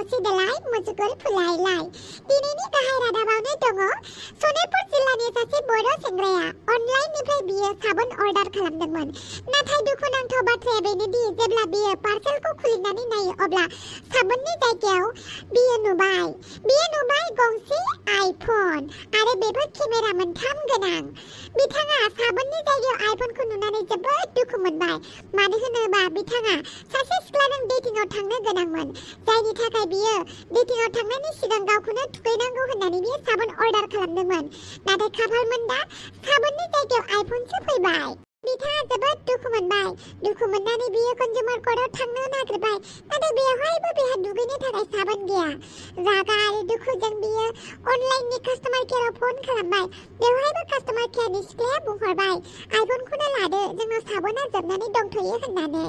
दावसी देलाय मुजुगुल फुलायलाय दिनैनि गाहाय रादाबावनो दङ सनितपुर जिल्लानि सासे बर' सेंग्राया अनलाइननिफ्राय बियो साबोन अर्डार खालामदोंमोन नाथाय दुखुनांथाव बाथ्राया बेनोदि जेब्ला बियो पार्सेलखौ खुलिनानै नायो अब्ला साबोननि जायगायाव बियो नुबाय गंसे आइफन आरो बेफोर केमेरा मोनथाम गोनां बिथाङा साबोननि जायगायाव आइफनखौ नुनानै जोबोद दुखु मोनबाय मानो होनोबा बिथाङा सासे सिख्लाजों डेटिंआव थांनो गोनांमोन जायनि थाखाय बियो डेटिंआव थांनायनि सिगां गावखौनो थुखैनांगौ होननानै बियो साबोन अर्डार खालामदोंमोन नाथाय खाफालमोनदा साबोननि जायगायाव आइफनसो फैबाय बिथाङा जोबोद दुखु मोननानै बियो कन्ज्युमार कर्टआव थांनो नागिरबाय नाथाय बेवहायबो बिहा दुगैनो थाखाय साबोन गैया रागा आरो दुखुजों बियो अनलाइननि कास्टमार केयाराव फन खालामबाय बेवहायबो कास्टमार केयारनि सिख्लाया बुंहरबाय आइफनखौनो लादो जोंनाव साबोना जोबनानै दंथ'यो होननानै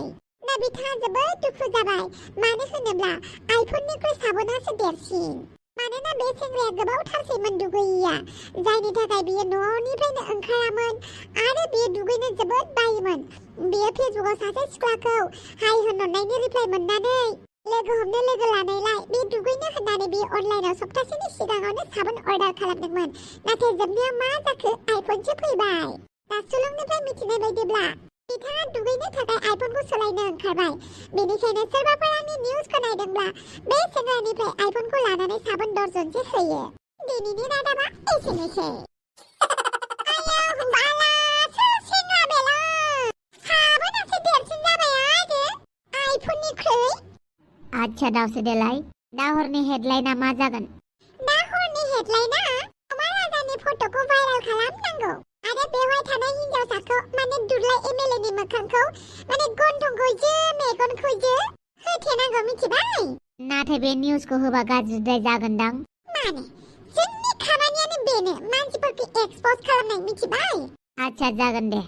दा बिथाङा जोबोद दुखु जाबाय मानो होनोब्ला आइफननिख्रुइ साबोनासो देरसिन मानोना बे सेंग्राया गोबावथारसैमोन दुगैयैया जायनि थाखाय बियो न'निफ्रायनो ओंखारामोन आरो बियो दुगैनो जोबोद बायोमोन बियो फेसबुकआव सासे सिख्लाखौ हाय होनहरनायनि रिप्लाइ मोननानै लोगो हमनो लोगो लानायलाय बे दुगैनो होननानै बियो अनलाइनाव सप्तासेनि सिगाङावनो साबोन अर्डार खालामदोंमोन नाथाय जोबनायाव मा जाखो आइफनसो फैबाय दा सुलुंनिफ्राय मिथिनाय बायदिब्ला बिथाङा दुगैनो थाखाय आइफनखौ सोलायनो ओंखारबाय बेनिखायनो सोरबाफोर आंनि निउसखौ नायदोंब्ला बे सेंग्रानिफ्राय आइफनखौ लानानै साबोन दर्जनसे होयो दिनैनि रादाबा एसेनोसै अच्छा दावसे देलाय दा हरनि हेडलाइना मा जागोन दा हरनि हेडलाइना अमा राजानि फट'खौ भाइरेल खालामनांगौ आरो बेवहाय थानाय हिन्जावसाखौ माने दुर्लाय एमएलए नि मोखांखौ माने गन्थंखौ जो मेगनखौ जो होथेनांगौ मिथिबाय नाथाय बे निउसखौ होबा गाज्रिद्राय जागोनदां माने जोंनि खामानियानो बेनो मानसिफोरखौ एक्सपोज खालामनाय मिथिबाय अच्छा जागोन दे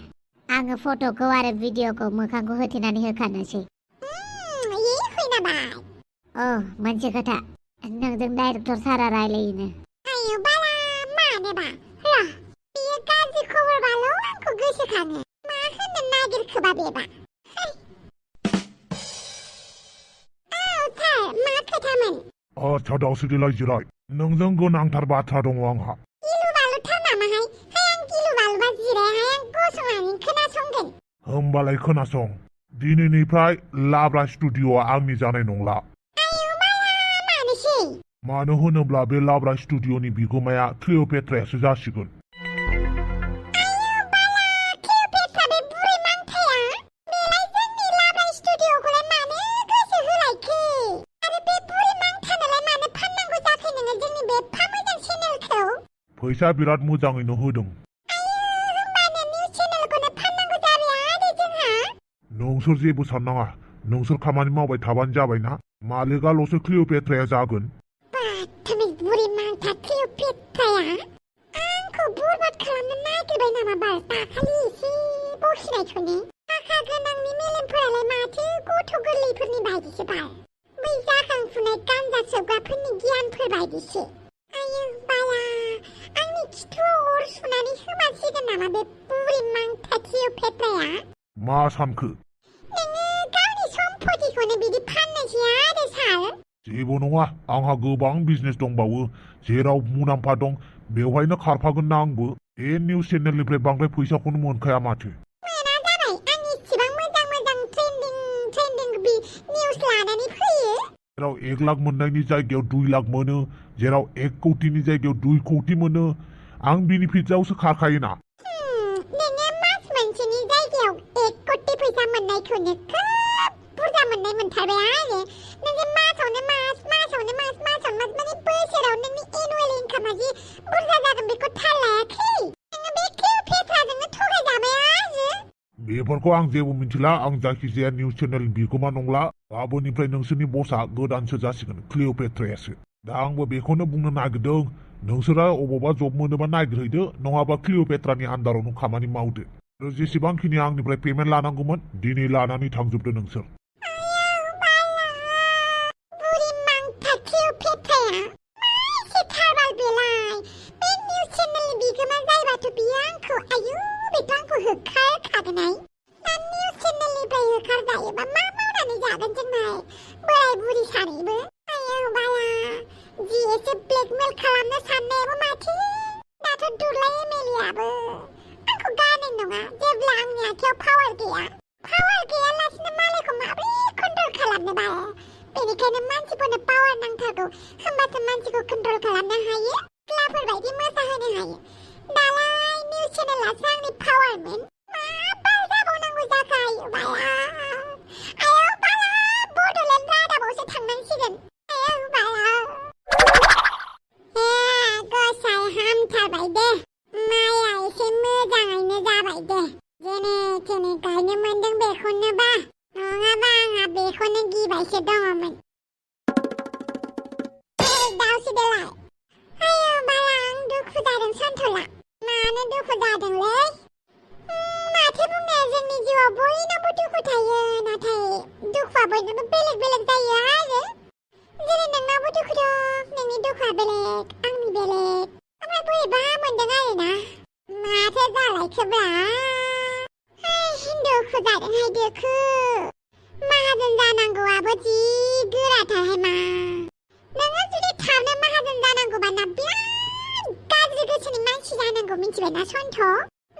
आङो फट'खौ आरो भिडिअखौ मोखांखौ होथेनानै होखानोसै मोनसे खोथा नोंजों डाइरेक्टर सारा रायलायोनो आयौ बाला मानोबा र बियो गाज्रि खबरबाल' आंखौ गोसोखाङो मा होननो नागिरखोबा बेबा सार मा खोथामोन आच्छा दावसे देलाय जिराय नोंजों गोनांथार बाथ्रा दङ आंहा गिलु बालुथार नामाहाय आं गिलु बालुबा जिरायहाय आं गसंनानै खोनासंगोन होमबालाय खोनासं दिनैनिफ्राय लाब्रा स्टुडिअ'आ आंनि जानाय नंला मानो होनोब्ला बे लाब्रा स्टुडिअ'नि बिगोमाया क्लिअ'पेट्रायासो जासिगोन फैसा बिराद मोजाङैनो होदों नोंसोर जेबो साननाङा नोंसोर खामानि मावबाय थाबानो जाबायना मालिकआल'सो क्लिअ'पेट्राया जागोन आंखौ बरबाद खालामनो नागिरबाय नामा बाल दाखालि एसे बखिनायखौनो थाखा गोनांनि मेलेमफोरालाय माथो गथ' गोरलैफोरनि बायदिसो बाल बै जाखांफुनाय गान्जा सोबग्राफोरनि गियानफोर बायदिसो आयौ बाला आंनि खिथुआव अर सुनानै होमारसिगोन नामा बे बुरि मांथा क्लिअ'पेट्राया मा सानखो नोङो गावनि सम्पतिखौनो बिदि फाननोसै आरो सार जेबो नङा आंहा गोबां बिजनेस दंबावो जेराव मुलाम्फा दं बेवहायनो खारफागोन ना आंबो बे निउस चेनेलनिफ्राय बांद्राय फैसाखौनो मोनखाया माथो मोना जाबाय आं इसेबां मोजां ट्रेन्डिं निउस लानानै फैयो जेराव 1 लाख मोननायनि जायगायाव 2 लाख मोनो जेराव 1 कौटिनि जायगायाव 2 कौटि मोनो आं बिनि फिजावसो खारखायोना नोङो मास मोनसेनि जायगायाव 1 कौटि फैसा मोननायखौनो खोब बुरजा मोननाय मोनथारबाय आरो नोङो मासावनो मास माने बोसोराव नोंनि एनुवेल इनकामा जि बुरजा जागोन बेखौ थाल लायाखै नोङो बे क्लिअ'पेट्राजोंनो थगायजाबाय आरो बेफोरखौ आं जेबो मिथिला आं जायखिजाया निउस चेनेल बिगोमा नंला गाबोननिफ्राय नोंसोरनि बसआ गोदानसो जासिगोन क्लिअ'पेट्रायासो दा आंबो बेखौनो बुंनो नागिरदों नोंसोरा अबावबा जब मोनोबा नागिरहैदो नङाबा क्लिअ'पेट्रानि आन्दारावनो खामानि मावदो आरो जेसेबांखिनि आंनिफ्राय पेमेन्ट लानांगौमोन दिनै लानानै थांजोबदो नोंसोर होखारखागोन निउस चेनेलनिफ्राय होखारजायोबा मा मावनानै जागोन जोंलाय बोराय बुरि सानैबो आयौ जि एसे ब्लेकमेल खालामनो साननायाबो माथो दाथ' दुरलाय एमएलएआबो आंखौ गारनाय नङा जेब्ला आंनि आखायाव पावार गैयालासिनो मालायखौ माबोरै कन्ट्रल खालामनो बायो बेनिखायनो मानसिफोरनो पावार नांथारगौ होमबासो मानसिखौ कन्ट्रल खालामनो हायो सिख्लाफोर बायदि मोसाहोनो हायो दालाय निउस चेनेलासो आंनि पावारमोन मा जाबावनांगौ जाखो आयौ बाला बड'लेण्ड रादाबावसो थांनांसिगोन आयौ बाला गसाय हामथारबाय दे माइया एसे मोजाङैनो जाबाय दे जेने थेने गायनो मोनदों बेखौनो बा नङाबा आंहा बेखौनो गिबायसो दङमोन दावसिदेलाय आयौ बाला आं दुखु जादों सन्थला मानो दुखु जादोंलै माथो बुंनो जोंनि जिउआव बयनावबो दुखु थायो नाथाय दुखुआ बयनावबो बेलेग बेलेग जायो आरो जेरै नोंनावबो दुखु दं नोंनि दुखुआ बेलेग आंनि बेलेग ओमफ्राय बोरैबा मोनदों आरोना माथो जालायखोब्रा दुखु जादोंहाय दुखु माहाजोन जानांगौआबो जि गोराथारहाय मा नोङो जुदि थाबनो माहाजोन जानांगौबा ना बिराद गाज्रि गोसोनि मानसि जानांगौ मिथिबायना सन्थ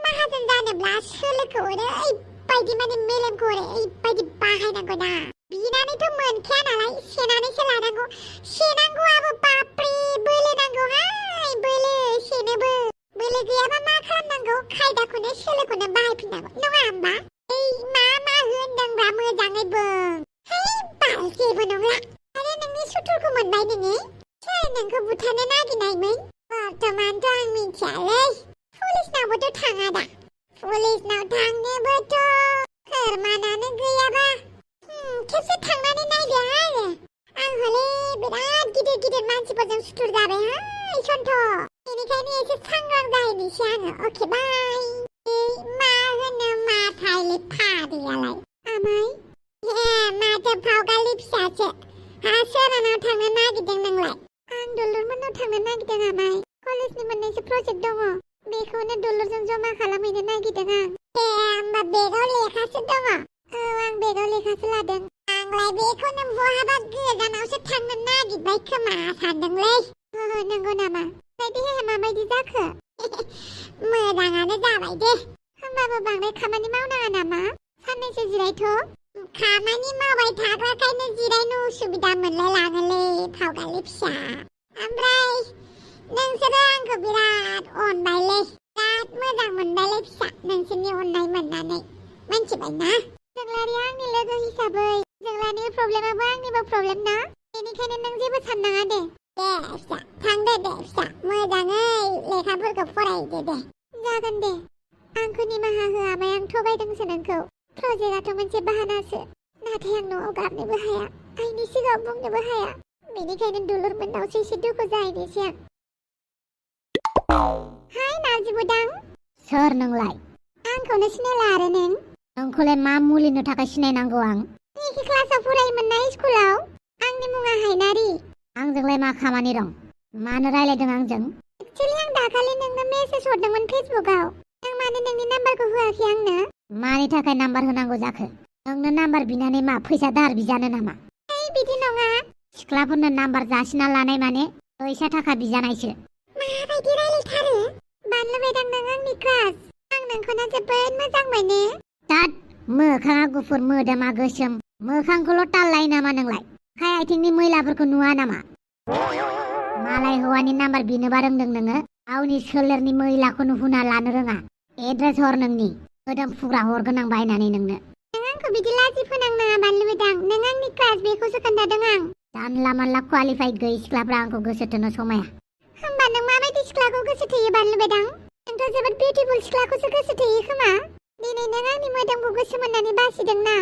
माहाजोन जानोब्ला सोलोखौ ओरैबायदि माने मेलेमखौ ओरैबायदि बाहायनांगौ ना बिनानैथ' मोनखाया नालाय सेनानैसो लानांगौ सेनांगौआबो बाप्रे बोलो नांगौहाय बोलो सेनोबो बोलो गैयाबा मा खालामनांगौ खायदाखौनो सोलोखौनो बाहायफिननांगौ नङा होमबा मा होनदोंब्रा मोजाङै बुं बाल जेबो नंला आरो नोंनि सुथुरखौ मोनबाय नोङो सोर नोंखौ बुथारनो नागिरनायमोन बर्थमानथ' आं मिथियालै पुलिसनावबोथ' थाङा दा पुलिसनाव थांनोबोथ' फोरमानानो गैयाबा खेबसे थांनानै नायदो आरो आं हले बिराद गिदिर गिदिर मानसिफोरजों सुथुर जाबायहाय सन्थ बेनिखायनो एसे सांग्रां जाहैनोसै आङो अके बाय मा होनो माथायले फादैयालाय आमाय माथो फावगालि फिसासो सोरनाव थांनो नागिरदों नोंलाय आं दुलुरमोननाव थांनो नागिरदों आमाय कलेजनि मोननैसो प्रजेक्ट दङ बेखौनो दुलुरजों जमा खालामहैनो नागिरदों आं होमबा बेगाव लेखासो दङ आं बेगाव लेखासो लादों आंलाय बेखौनो बहाबा गोजानावसो थांनो नागिरबाय खोमा सानदोंलै नंगौ नामा देहाया माबायदि जाखो मोजाङानो जाबाय दे होमबाबो बांद्राय खामानि मावनाङा नामा साननैसो जिरायथ' खामानि मावबाय थाग्राखायनो जिरायनो उसुबिदा मोनलाय लाङोलै फावगालि फिसा ओमफ्राय नोंसोरो आंखौ बिराद अनबायलै बिराद मोजां मोनबायलै फिसा नोंसोरनि अननाय मोननानै मिन्थिबायना जोंलारिया आंनि लोगो हिसाबै जोंलानि प्रब्लेमाबो आंनिबो प्रब्लेम ना बेनिखायनो नों जेबो साननाङा दे फिसा थांदो दे फिसा मोजाङै लेखाफोरखौ फरायदो दे जागोन दे आंखौ निमाहा हो आमाय आं थगायदोंसो नोंखौ प्रजेक्टआथ' मोनसे बाहानासो नाथाय आं न'आव गारनोबो हाया आइनि सिगाङाव बुंनोबो हाया बेनिखायनो दुलुरमोननावसो एसे दुखु जाहैनोसै आं हाय नारजि बुदां सोर नोंलाय आंखौनो सिनायला आरो नोंखौलाय मा मुलिनो थाखाय सिनायनांगौ आं एखे क्लासाव फरायोमोन ना स्कुलाव आंनि मुङा हायनारि आंजोंलाय मा खामानि दं मानो रायलायदों आंजों एक्चुअली आं दाखालि नोंनो मेसेज हरदोंमोन फेसबुकआव नों मानो नोंनि नाम्बारखौ होआखै आंनो मानि थाखाय नाम्बार होनांगौ जाखो नोंनो नाम्बार बिनानै मा फैसा दाहार बिजानो नामा बिदि नङा सिख्लाफोरनो नाम्बार जासिना लानाय माने फैसा थाखा बिजानायसो माबायदि रायलायथारो बानलु बेदां नों आंनि क्रास आं नोंखौनो जोबोद मोजां मोनो दाद मोखाङा गुफुर मोदोमा गोसोम मोखांखौल' ताल लायो नामा नोंलाय आखाइ आथिंनि मैलाफोरखौ नुवा नामा मालाय हौवानि नाम्बार बिनोबा रोंदों नोङो गावनि सोलेरनि मैलाखौनो हुना लानो रोङा एड्रेस हर नोंनि मोदोम फुग्रा हरगोन आं बायनानै नोंनो नों आंखौ बिदि लाजि फोनांनाङा बानलु बेदां नों आंनि क्रास बेखौसो खोन्थादों आं जानला मानला क्वालिफाइड गैयै सिख्लाफ्रा आंखौ गोसो थोनो समाया होमबा नों माबायदि सिख्लाखौ गोसो थोयो बानलु बेदां नोंथ' जोबोद बिउटिफुल सिख्लाखौसो गोसो थोयो खोमा दिनै नों आंनि मोदोमखौ गोसो मोननानै बासिदोंना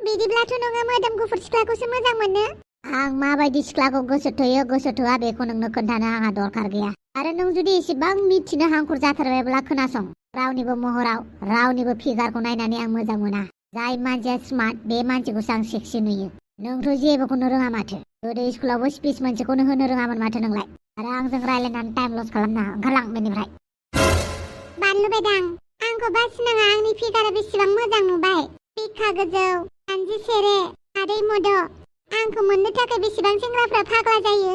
बिदिब्लाथ' नोङो मोदोम गुफुर सिख्लाखौसो मोजां मोनो आं माबायदि सिख्लाखौ गोसो थोयो गोसो थोआ बेखौ नोंनो खोन्थानो आंहा दरखार गैया आरो नों जुदि एसेबां मिथिनो हांखुर जाथारबायब्ला खोनासं रावनिबो महराव रावनिबो फिगारखौ नायनानै आं मोजां मोना जाय मानसिया स्मार्ट बे मानसिखौसो आं सेक्सि नुयो नोंथ' जेबोखौनो रोङा माथो गोदो स्कुलावबो स्पिच मोनसेखौनो होनो रोङामोन माथो नोंलाय आरो आंजों रायलायनानै टाइम लस खालामनाङा ओंखारलां बेनिफ्राय बानलु बेदां आंखौ बासिनाङा आंनि फिगारा बेसेबां मोजां नुबाय बिखा गोजौ जानजि सेरे आदै मद' आंखौ मोननो थाखाय बेसेबां सेंग्राफ्रा फाग्ला जायो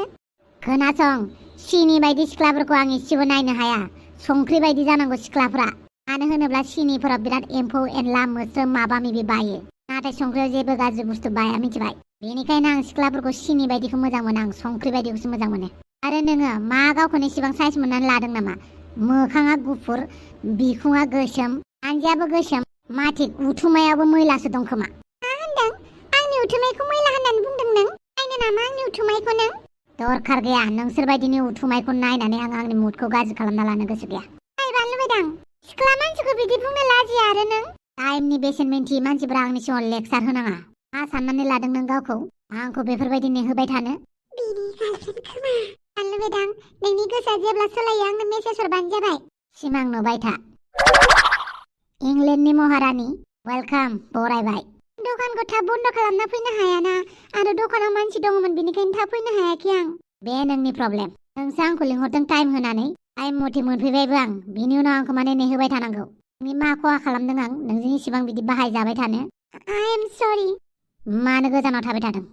खोनासं सिनि बायदि सिख्लाफोरखौ आं एसेबो नायनो हाया संख्रि बायदि जानांगौ सिख्लाफ्रा मानो होनोब्ला सिनिफोराव बिराद एम्फौ एनला मोस्रोम माबा माबि बायो नाथाय संख्रियाव जेबो गाज्रि बुस्थु बाया मिथिबाय बेनिखायनो आं सिख्लाफोरखौ सिनि बायदिखौ मोजां मोनो आं संख्रि बायदिखौसो मोजां मोनो आरो नोङो मा गावखौनो इसेबां साइज मोननानै लादों नामा मोखाङा गुफुर बिखुङा गोसोम आनजायाबो गोसोम माथिक उथुमायाबो मैलासो दं खोमा मा होनदों आंनि उथुमायखौ मैला होननानै बुंदों नों नायनो नामा आंनि उथुमायखौ नों दरखार गैया नोंसोर बायदिनि उथुमायखौ नायनानै आं आंनि मुडखौ गाज्रि खालामना लानो गोसो गैया नायबा लुबैदां सिख्ला मानसिखौ बिदि बुंनो लाजिया आरो नों टाइमनि बेसेन मिन्थियै मानसिफोरा आंनि सिगाङाव लेक्सार होनाङा मा साननानै लादों नों गावखौ आंखौ बेफोरबायदि नेहोबाय थानो बिनि गार्लफ्रेन्ड खोमा आं लुबैदां नोंनि गोसोआ जेब्ला सोलायो आंनो मेसेज हरबानो जाबाय सिमां नुबाय था इंलेन्डनि महारानि वेलकाम बरायबाय दखानखौ थाब बन्द खालामना फैनो हायाना आरो दखानाव मानसि दङमोन बेनिखायनो थाब फैनो हायाखै आं बे नोंनि प्रब्लेम नोंसो आंखौ लिंहरदों टाइम होनानै टाइम मथे मोनफैबायबो आं बिनि उनाव आंखौ माने नेहोबाय थानांगौ नोंनि मा खहा खालामदों आं नोंजों इसिबां बिदि बाहायजाबाय थानो आइ एम सरि मानो गोजानाव थाबाय थादों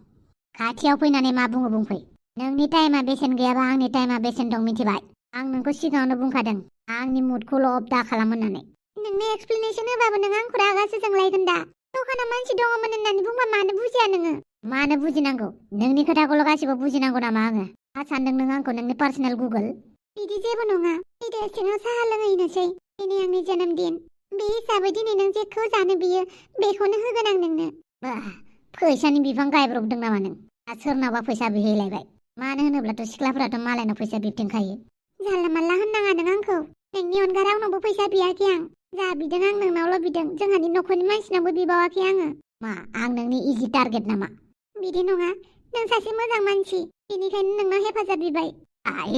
खाथियाव फैनानै मा बुङो बुंफै नोंनि टाइमा बेसेन गैयाबा आंनि टाइमा बेसेन दं मिथिबाय आं नोंखौ सिगाङावनो बुंखादों आंनि मुडखौल' अफ दा खालाम होननानै नोंनो एक्सप्लेनेसन होबाबो नों आंखौ रागासो जोंलायगोन दा दखानाव मानसि दङमोन होननानै बुंबा मानो बुजिया नोङो मानो बुजिनांगौ नोंनि खोथाखौल' गासिबो बुजिनांगौ नामा आङो मा सानदों नों आंखौ नोंनि पार्सनेल गुगोल बिदि जेबो नङा फैदो सिङाव साहा लोंहैनोसै दिनै आंनि जोनोम दिन बे हिसाबै दिनै नों जेखौ जानो बियो बेखौनो होगोन आं नोंनो फैसानि बिफां गायब्रबदों नामा नों सोरनावबा फैसा बिहैलायबाय मानो होनोब्लाथ' सिख्लाफोराथ' मालायनाव फैसा बिबथिंखायो जानला मानला होननाङा नों आंखौ नोंनि अनगा रावनावबो फैसा बियाखै आं जा बिदों आं नोंनावल' बिदों जोंहानि न'खरनि मानसिनावबो बिबावाखै आङो मा आं नोंनि इजि टारगेट नामा बिदि नङा नों सासे मोजां मानसि बेनिखायनो नोंनाव हेफाजाब बिबाय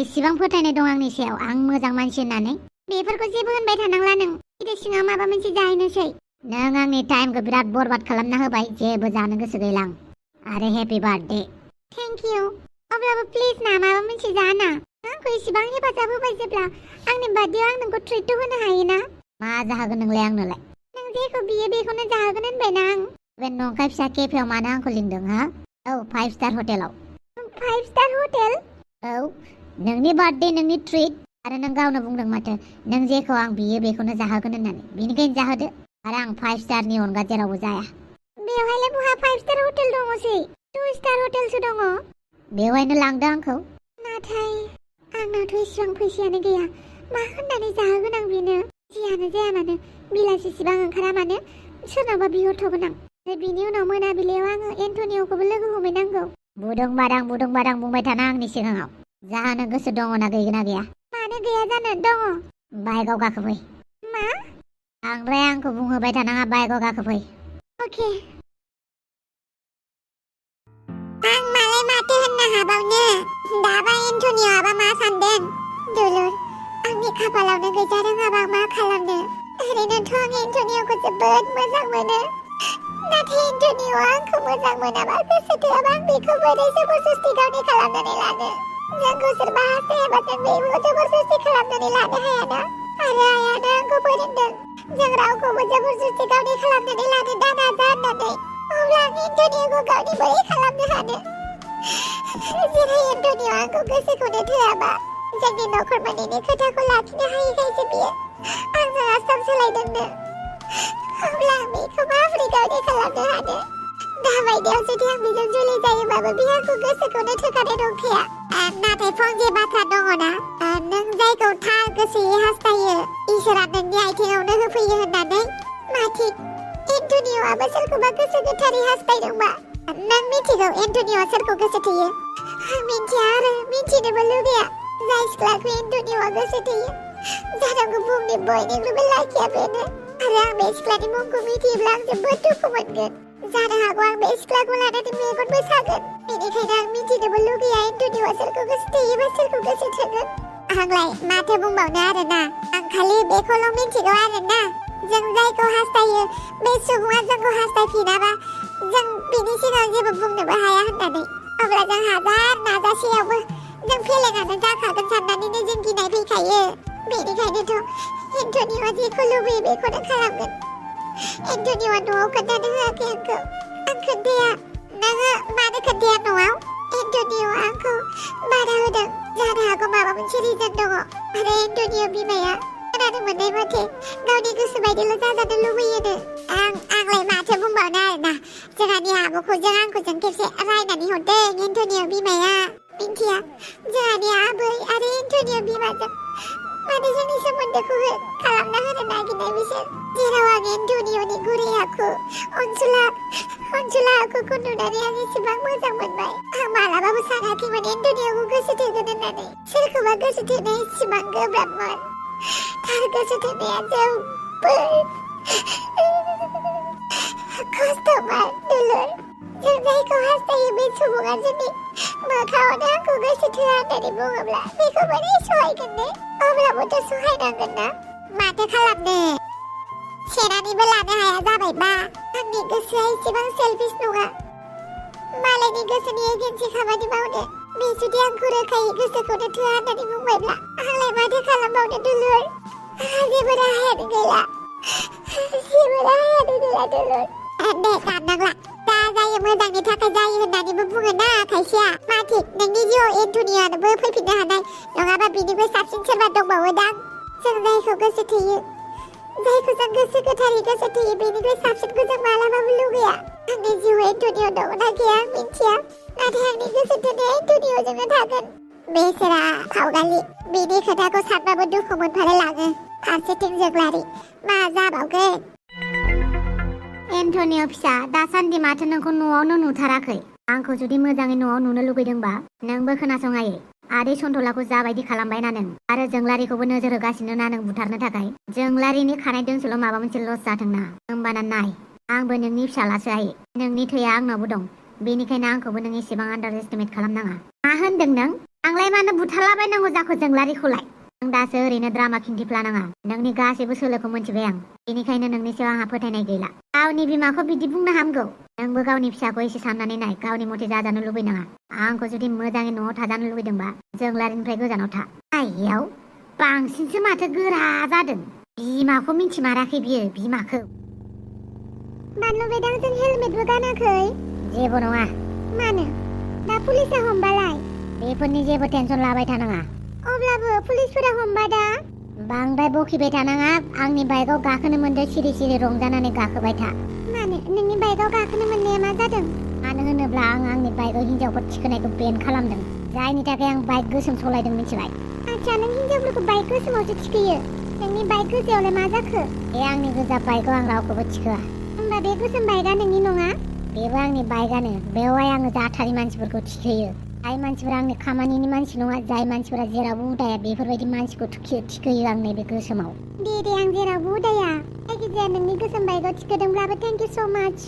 एसेबां फोथायनाय दं आंनि सायाव आं मोजां मानसि होननानै बेफोरखौ जेबो होनबाय थानांला नों गिदिर सिङाव माबा मोनसे जाहैनोसै नों आंनि टाइमखौ बिराद बरबाद खालामना होबाय जेबो जानो गोसो गैला आं आरो हेपि बार्थडे थेंक इउ अब्लाबो प्लिज ना माबा मोनसे जाना आंखौ इसेबां हेफाजाब होबाय जेब्ला आंनि बार्थडेआव आं नोंखौ ट्रिटथ' होनो हायोना मा जाहोगोन नोंलाय आंनोलाय नों जेखौ बियो बेखौनो जाहोगोन होनबायना आं बे नंखाय फिसा केफेआव मानो आंखौ लिंदों हा औ 5 स्टार हटेलाव 5 स्टार हटेल औ नोंनि बार्थडे नोंनि ट्रिट आरो नों गावनो बुंदों माथो नों जेखौ आं बियो बेखौनो जाहोगोन होननानै बेनिखायनो जाहोदो आरो आं 5 स्टारनि अनगा जेरावबो जाया बेवहायलाय बहा 5 स्टार हटेल दङसै 2 स्टार हटेलसो दङ बेवहायनो लांदो आंखौ नाथाय आंनावथ' इसिबां फैसायानो गैया मा होननानै जाहोगोन आं बेनो जियानो जाया मानो बिलासिसिबां ओंखारा मानो सोरनावबा बिहरथ'गोन आं बिनि उनाव मोनाबिलियाव आङो एन्टनिअखौबो लोगो हमहैनांगौ बुदुं बादां बुंबाय थाना आंनि सिगाङाव जाहोनो गोसो दङना गैगोना गैया मानो गैया जानो दङ बाइकआव गाखोफै मा बांद्राय आंखौ बुंहोबाय थानाङा बाइकआव गाखोफै अके आं मालाय माथो होननो हाबावनो दाबा एन्टनिअआबा मा सानदों दुलुर आंनि खाफालावनो गैजा रोङाबा मा खालामनो ओरैनोथ' आं एन्टनिअखौ जोबोद मोजां मोनो नाथाय एन्टनिअआ आंखौ मोजां मोनाबा गोसो थोआबा आं बेखौ बोरै जबरदस्ति गावनि खालामनानै लानो जोंखौ सोरबा हास्थायाबा जों बेखौ जबरदस्ति खालामनानै लानो हायाना आरो आइयानो आंखौ फोरोंदों जों रावखौबो जबरदस्ति गावनि खालामनानै लानो दानाजा होननानै अब्ला आं एन्टनिअखौ गावनि बोरै खालामनो हानो जेरै एन्टनिअ आंखौ गोसोखौनो थोआबा जोंनि नखरमानिनि खोथाखौ लाखिनो हायैखायसो बियो आंजों आसाम सोलायदोंनो अब्ला आं बेखौ माबोरै गावनि खालामनो हानो दाबायदियाव जुदि आं बेजों जुलि जायोबाबो बियो आंखौ गोसोखौनो थोखानाय नंखाया नाथाय फंसे बाथ्रा दङना नों जायखौ थार गोसोयै हास्थायो इसोरा नोंनि आथिङावनो होफैयो होननानै माथि एन्टनिअआबो सोरखौबा गोसो गोथारै हास्थायदोंबा नों मिथिगौ एन्टनिअआ सोरखौ गोसो थोयो आं मिथिया आरो मिथिनोबो लुगैया जाय सिख्लाखौ एन्टनिअआ गोसो थोयो जानांगौ बुहुमनि बयनिख्रुइबो लाखिया बेनो आरो आं बे सिख्लानि मुंखौ मिथियोब्ला आं जोबोद दुखु मोनगोन जानो हागौ आं बे सिख्लाखौ लानानै मेगनबो सागोन बेनिखायनो आं मिथिनोबो लुगैया एन्टनिअआ सोरखौ गोसो थोयोबा सोरखौ गोसो थोगोन आंलाय माथो बुंबावनो आरोना आं खालि बेखौल' मिथिगौ आरोना जों जायखौ हास्थायो बे सुबुङा जोंखौ हास्थायफिनाबा जों बिनि सिगाङाव जेबो बुंनोबो हाया होननानै अब्ला जों हाजार नाजासेयावबो जों फेलेङानो जाखागोन साननानैनो जों गिनाय फैखायो बेनिखायनोथ' एन्टनिअआ जेखौ लुबैयो बेखौनो खालामगोन एन्टनिअआ न'आव खोन्थानो होआखै आंखौ आं खोन्थाया नोङो मानो खोन्थाया न'आव एन्टनिअआ आंखौ बादा होदों रायनानै हरदों एन्टनिय' बिमाया मिन्थिया जोंहानि आबै आरो एन्टनिय' बिमाजों माने जोंनि सोमोन्दोखौ खालामना होनो नागिरनाय बिसोर जेराव आं एन्टनिय'नि गुरै आखु अनसुला आखुखौ नुनानै आं एसेबां मोजां मोनबाय आं मालाबाबो सानाखैमोन एन्टनिय'खौ गोसो थोगोन होननानै सोरखौबा गोसो थोनाया एसेबां गोब्राबमोन थार गोसो थोनाया जोबोद खस्थ'मोन दुलुर जों जायखौ हास्थायो बे सुबुङा जुदि मोखाङावनो आंखौ गोसो थोआ होननानै बुङोब्ला बेखौ बोरै सहायगोन ने अब्लाबोथ' सहायनांगोन ना माथो खालामनो सेनानैबो लानो हाया जाबायबा आंनि गोसोआ एसेबां सेलफिस नङा मालायनि गोसोनि एजेन्सि खामानि मावनो बे जुदि आंखौ रोखायै गोसोखौनो थोआ होननानै बुंबायब्ला आंलाय माथो खालामबावनो दुलुर जेबो राहायानो गैला दुलुर दे दाननांला दा जायो मोजांनि थाखाय जायो होननानैबो बुङो ना खायसेया मा थिक नोंनि जिउआव एन्टनिय'आबो फैफिननो हानाय नङाबा बिनिबो साबसिन सोरबा दंबावोदां जों जायखौ गोसो थोयो जायखौ जों गोसो गोथारै गोसो थोयो बेनिफ्राय साबसिनखौ जों मालाबाबो लुगैया आंनि जिउआव एन्टनिय' दंना गैया आं मिन्थिया नाथाय आंनि गोसो थोनाया एन्टनिय'जोंनो थागोन बेसोरा फावगालि बिनि खोथाखौ सानबाबो दुखु मोनफालाय लाङो फारसेथिं जोगलारि मा जाबावगोन एन्टनिय' फिसा दासान्दि माथो नोंखौ न'आवनो नुथाराखै आंखौ जुदि मोजाङै न'आव नुनो लुगैदोंबा नोंबो खोनासङायै आदै सन्थलाखौ जाबायदि खालामबाय ना नों आरो जोंलारिखौबो नोजोर होगासिनो ना नों बुथारनो थाखाय जोंलारिनि खानाय दोंसेल' माबा मोनसे लस जाथोंना होमबाना नाय आंबो नोंनि फिसालासो आयै नोंनि थैया आंनावबो दं बेनिखायनो आंखौबो नों एसेबां आन्डार एस्टिमेट खालामनाङा मा होनदों नों आंलाय मानो बुथारलाबायनांगौ जाखो जोंलारिखौलाय नों दासो ओरैनो द्रामा खिन्थिफ्लानाङा नोंनि गासैबो सोलोखौ मोनथिबाय आं बेनिखायनो नोंनि सायाव आंहा फोथायनाय गैला गावनि बिमाखौ बिदि बुंनो हामगौ नोंबो गावनि फिसाखौ एसे साननानै नाय गावनि मथे जाजानो लुबैनाङा आंखौ जुदि मोजाङै न'आव थाजानो लुबैदोंबा जोंलारिनिफ्राय गोजानाव था आइयाव बांसिनसो माथो गोरा जादों बिमाखौ मिन्थिमाराखै बियो बिमाखौ बानलु बेदां जों हेलमेटबो गानाखै जेबो नङा मानो दा पुलिसा हमबालाय बेफोरनि जेबो टेनसन लाबाय थानाङा अब्लाबो पुलिसफोरा हमबा दा बांद्राय बखिबाय थानाङा आंनि बाइकआव गाखोनो मोनदों सिरि सिरि रंजानानै गाखोबाय था मानो नोंनि बाइकआव गाखोनो मोननाया मा जादों मानो होनोब्ला आं आंनि बाइकआव हिनजावफोर थिखोनायखौ बेन खालामदों जायनि थाखाय आं बाइक गोसोम सालायदों मिथिबाय आच्छा नों हिनजावफोरखौ बाइक गोसोमावसो थिखोयो नोंनि बाइक गोजायावलाय मा जाखो बे आंनि गोजा बाइकआव आं रावखौबो थिखोआ होमबा बे गोसोम बाइकआ नोंनि नङा बेबो आंनि बाइकआनो बेवहाय आङो जाथारि मानसिफोरखौ थिखोयो जाय मानसिफोरा आंनि खामानिनि मानसि नङा जाय मानसिफोरा जेरावबो उदाया बेफोरबायदि मानसिखौ थिखोयो आं नैबे गोसोमाव दे आं जेरावबो उदाया जायखिजाया नोंनि गोसोम बाइकआव थिखोदोंब्लाबो थेंक इउ स' माच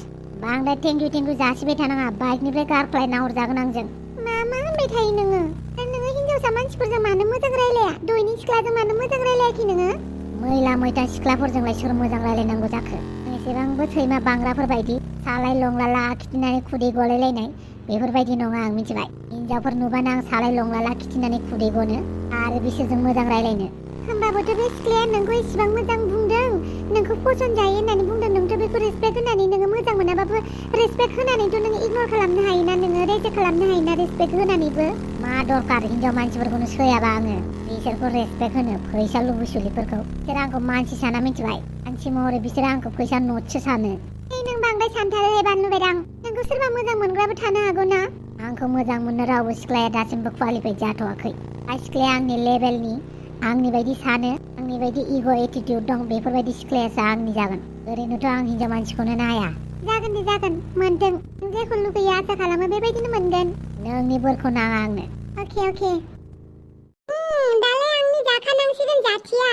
बांद्राय थेंक इउ जासिबाय थानाङा बाइकनिफ्राय गारख्लायना हरजागोन आंजों मा होनबाय थायो नोङो हिनजावसा मानसिफोरजों मानो मोजां रायलाया दयनि सिख्लाजों मानो मोजां रायलायाखै नोङो मैला मैथा सिख्लाफोरजोंलाय सोर मोजां रायलायनांगौ जाखो एसेबांबो सैमा बांग्राफोर बायदि सालाय लंलाला खिथिनानै खुदै गलायलायनाय बेफोरबायदि नङा आं मिथिबाय हिनजावफोर नुबानो आं सालाय लंलाला खिथिनानै खुदै गनो आरो बिसोरजों मोजां रायलायनो होमबाबोथ' बे सिख्लाया नोंखौ इसेबां मोजां बुंदों नोंखौ पसन जायो होननानै बुंदों नोंथ' बेखौ रेसपेक्ट होनानै नोङो मोजां मोनाबाबो रेसपेक्ट होनानैथ' नोङो इगनर खालामनो हायोना नोङो रेजेक्ट खालामनो हायोना रेसपेक्ट होनानैबो मा दरकार हिनजाव मानसिफोरखौनो सैयाबा आङो बिसोरखौ रेसपेक्ट होनो फैसा लुबैसुलिफोरखौ बिसोर आंखौ मानसि साना मिथिबाय मानसि महरै बिसोर आंखौ फैसा नटसो सानो नों बांद्राय सानथारो बानलु बेदां नोंखौ सोरबा मोजां मोनग्राबो थानो हागौ ना आंखौ मोजां मोननो रावबो सिख्लाया दासिमबो क्वालिफाइ जाथ'वाखै जाय सिख्लाया आंनि लेभेलनि आंनि बायदि सानो आंनि बायदि इग' एटिटिउड दं बेफोरबायदि सिख्लायासो आंनि जागोन ओरैनोथ' आं हिनजाव मानसिखौनो नाया जागोन दे जागोन मोनदों नों जेखौ लुगैयो आसा खालामो बेबायदिनो मोनगोन नोंनि बोरखौ नाङा आंनो अके दालाय आंनि जाखानांसिगोन जाथिया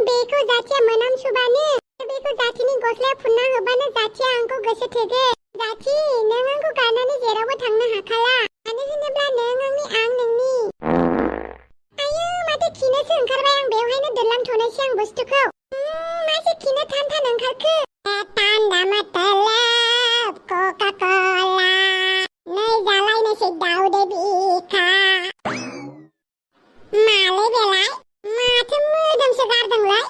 बेखौ जाथिया मोनामसुबानो बेखौ जाथिनि गस्लायाव फुनना होबानो जाथिया आंखौ गोसो थोगोन जाथि नों आंखौ गारनानै जेरावबो थांनो हाखाला मानो होनोब्ला नों आंनि आं नोंनि आयौ माथो खिनोसो ओंखारबाय आं बेवहायनो दोनलांथ'नोसै आं बुस्थुखौ मासे खिनो थान ओंखारखो थान्दा मतलब कका कला नै जालायनोसै दाउदै बिखा मालै बेलाय माथो मोदोमसो गारदोंलाय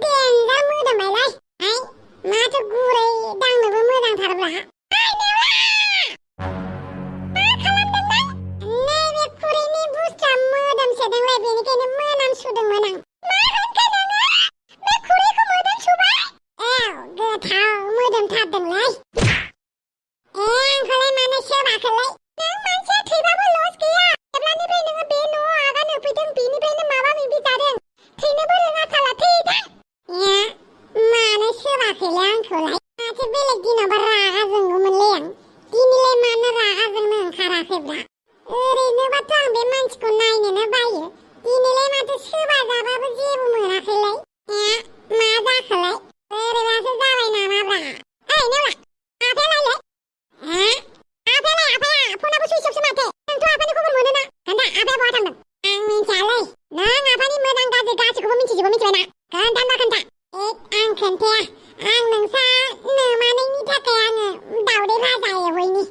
देन्जार मोदोमबायलाय आइ माथो गुरै दांनोबो मोजांथारब्ला नैबे खुरैनि बुस्थुआ मोदोमसोदोंलाय बेनिखायनो मोनामसुदोंमोन आं मा होनखो नोङो बे खुरैखौ मोदोमसुबाय गोथाव मोदोमथारदोंलाय आंखौलाय माथोब्रा ओरैनोबाथ' आं बे मानसिखौ नायनोनो बायो दिनैलाय माथो सोरबा जाबाबो जेबो मोनाखैलाय मा जाखोलाय बोरैबासो जाबाय नामाब्रा ओइ नेवला आफायालाय आफाया फनाबो सुइस अफसो माथो नोंथ' आफानि खबर मोनोना खोन्था आफाया बहा थांदों आं मिन्थियालै नों आफानि मोजां गाज्रि गासैखौबो मिथिजोबो मिथिबायना खोन्था आं खोन्थाया आं नोंसा नोमानैनि थाखाय आङो दावदै भाजा एवहैनि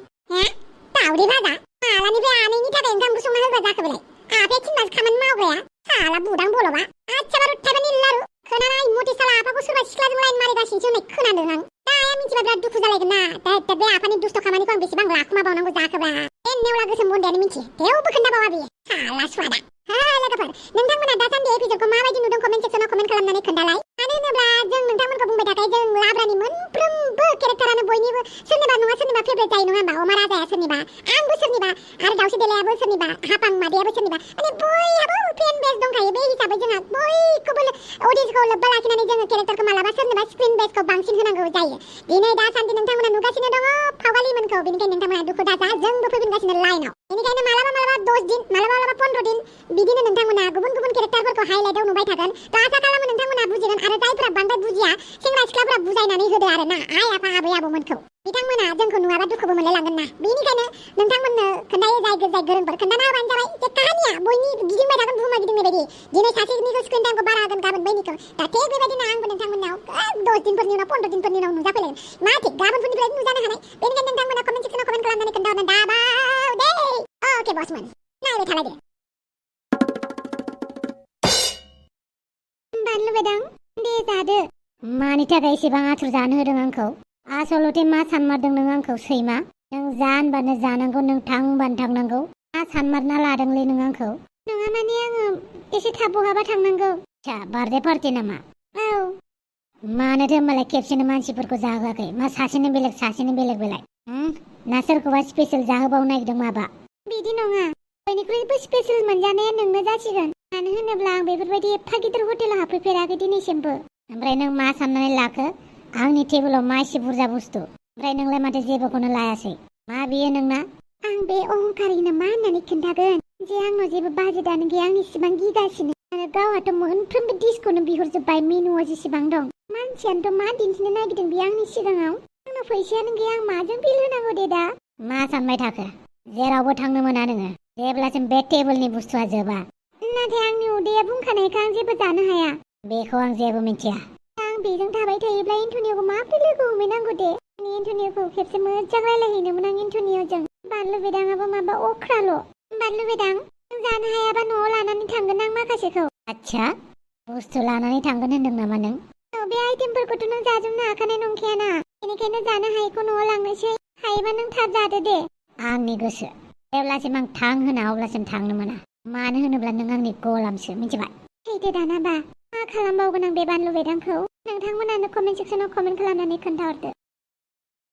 दावदै भाजा मालानिफ्राय आनैनि थाखाय ओंखामखौ संना होग्रा जाखो बेलाय आफाया थिनबासो खामानि मावग्राया साला बुदां बल'बा आच्छा बारु थाइबानि लारु खोनानाय मथे साला आफाखौ सोरबा सिख्लाजों लाइन मारिगासिनोसो होननाय खोनादों आं दा आया मिथिबा बिराद दुखु जालायगोन ना दा बे आफानि दुस्थ' खामानिखौ आं बेसेबां लाखुमाबावनांगौ जाखोब्रा बे नेवला गोसोम बन्दायानो मिथियो थेवबो खोन्थाबावा बियो साला सुवादा लोगोफोर नोंथांमोना दासान्दि एपिसडखौ माबायदि नुदों कमेन्ट सेक्सनाव कमेन्ट खालामनानै खोन्थालाय मानो होनोब्ला जों नोंथांमोनखौ बुंबाय थाखाय जों लाब्रानि मोनफ्रोमबो केरेक्टारानो बयनिबो सोरनिबा नङा सोरनिबा फेभरेट जायो नङा होमबा अमा राजाया सोरनिबा आंबो सोरनिबा आरो दाउस्रि देलायाबो सोरनिबा हापां मादैयाबो सोरनिबा माने बयहाबो फेन बेस दंखायो बे हिसाबै जोंहा बयखौबो अडियन्सखौ लोब्बा लाखिनानै जोङो केरेक्टारखौ मालाबा सोरनिबा स्क्रिन बेसखौ बांसिन होनांगौ जायो दिनै दासान्दि नोंथांमोना नुगासिनो दङ फावगालिमोनखौ बेनिखायनो नोंथांमोना दुखु दाजा जोंबो फैफिनगासिनो लाइनाव बेनिखायनो मालाबा 10 दिन मालाबा 15 दिन बिदिनो नोंथांमोना गुबुन गुबुन केरेक्टारफोरखौ हाइलाइटआव नुबाय थागोन थ' आसा खालामो नोंथांमोना बुजिगोन आरो जायफोरा बांद्राय बुजिया सेंग्रा सिख्लाफोरा बुजायनानै होदो आरो ना आइ आफा आबै आबौमोनखौ बिथांमोना जोंखौ नुवाबा दुखुबो मोनलायलांगोन ना बेनिखायनो नोंथांमोननो खोन्थायो जाय गोरोंफोर खोन्थाना होबानो जाबाय जे काहानिया बयनि गिदिंबाय थागोन बुहुमा गिदिंनाय बायदि दिनै सासेनिखौ स्क्रिन टाइमखौ बारा होगोन गाबोन बैनिखौ दा थिग बेबायदिनो आंबो नोंथांमोननाव 10 दिनफोरनि उनाव 15 दिनफोरनि उनाव नुजाफैलायगोन मा थिग गाबोनफोरनिफ्राय नुजानो हानाय बेनिखायनो नोंथांमोना कमेन्ट सेक्सनाव कमेन्ट खालामनानै खोन्थाहरनो दाबाव दे अके बसमोन नायबाय थालायदो बानलु बेदां दे जादो मानि थाखाय एसेबां आथुर जानो होदों आंखौ आसलथे मा सानमारदों नों आंखौ सैमा नों जा होनबानो जानांगौ नों थां होनबानो थांनांगौ मा सानमारना लादोंलै नों आंखौ नङा माने आङो एसे थाब बहाबा थांनांगौ आच्छा बार्थडे पार्टि नामा औ मानोथो होमबालाय खेबसेनो मानसिफोरखौ जाहोआखै मा सासेनो बेलेग ना सोरखौबा स्पेशल जाहोबावनो नागिरदों माबा बिदि नङा बयनिख्रुइबो स्पेशल मोनजानाया नोंनो जासिगोन मानो होनोब्ला आं बेफोरबायदि एफा गिदिर हटेलाव हाबफैफेराखै दिनैसिमबो ओमफ्राय नों मा साननानै लाखो आंनि टेबोलाव मा एसे बुरजा बुस्थु ओमफ्राय नोंलाय माथो जेबोखौनो लायासै मा बियो नोंना आं बे अहंकारिनो मा होननानै खोन्थागोन जे आंनाव जेबो बाजेटआनो गैया आं इसिबां गिगासिनो आरो गावहाथ' मोनफ्रोमबो डिसखौनो बिहरजोब्बाय मेनुआव जेसेबां दं मानसियानोथ' मा दिन्थिनो नागिरदों बे आंनि सिगाङाव आंनाव फैसायानो गैया आं माजों बिल होनांगौ दे दा मा सानबाय थाखो जेरावबो थांनो मोना नोङो जेब्लासिम बे टेबोलनि बुस्थुआ जोबा नाथाय आंनि उदैया बुंखानायखा आं जेबो जानो हाया बेखौ आं जेबो मिथिया आं बेजों थाबाय थायोब्ला एन्टनियोखौ माबोरै लोगो हमहैनांगौ दे एन्टनियोखौ खेबसे मोजां रायलायहैनोमोन आं एन्टनियोजों बानलु बेदाङाबो माबा अख्राल' बानलु बेदां नों जानो हायाबा न'आव लानानै थांगोन आं माखासेखौ आच्छा बुस्थु लानानै थांगोन होनदों नामा नों बे आइटेमफोरखौथ' नों जाजोबनो हाखानाय नंखायाना बेनिखायनो जानो हायैखौ न'आव लांनोसै हायोबा नों थाब जादो दे आंनि गोसो जेब्लासिम आं थां होना अब्लासिम थांनो मोना मानो होनोब्ला नों आंनि गलामसो मिथिबाय फैदो दानाबा मा खालामबावगोन आं बे बानलु बेदांखौ नोंथांमोनानो कमेन्ट सेक्सनाव कमेन्ट खालामनानै खोन्थाहरदो